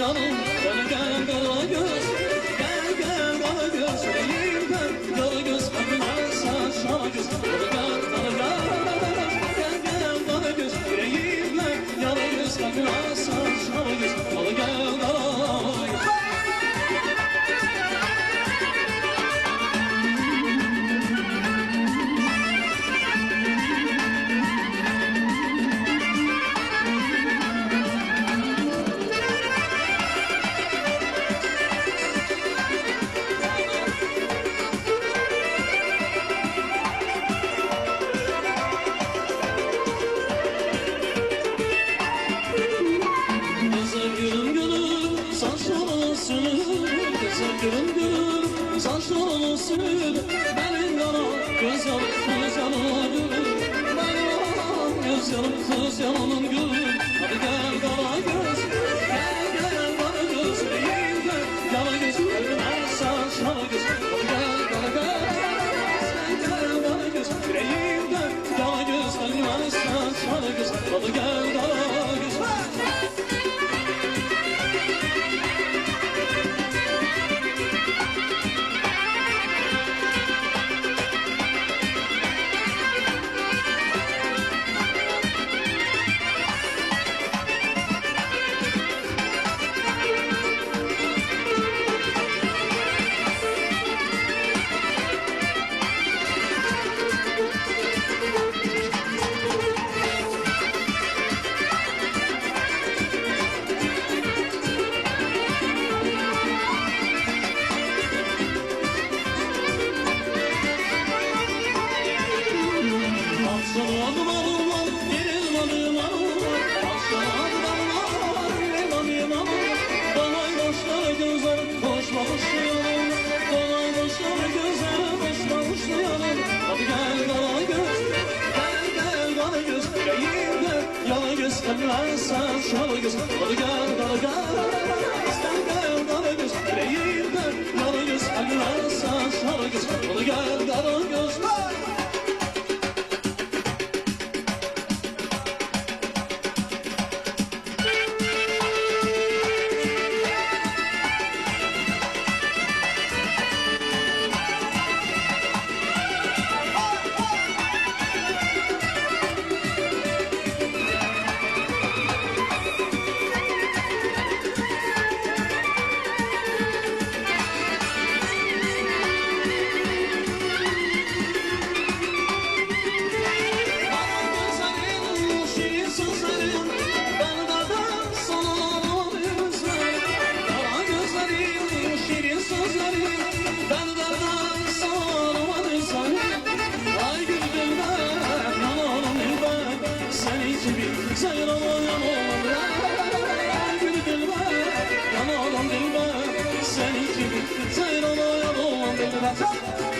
yanım Gel gel kara göz Gel gel kara göz Yüreğimde yara göz Kalbime saçma göz Gel gel kara göz Gel gel kara göz Yüreğimde yara göz Kalbime saçma göz Gel gel kara göz Güzel gülüm gülüm saçların sülüm Güzel gülüm gülüm saçların sülüm Benim kara göz yanım kız yanım gülüm Benim kara göz yanım kız yanım gülüm Hadi gel kara göz gel gel kara göz Yüreğimde yara göz ölmez saçları göz Hadi gel kara göz gel gel kara göz Yüreğimde yara göz ölmez saçları göz Hadi gel kara göz Hadi gel kara göz, gel gel kara göz, yüreğimde yara göz, kalbime saçları göz. Hadi gel kara göz, Kara gözlerin, şirin sözlerin, ben derden sana üzerim. Kara gözlerin, şirin sözlerin, ben derden sana üzerim. Ay gül dilber, yanarım dilber, seni gibi seyran Ay gül dilber, yanarım dilber, seni gibi seyran dilber.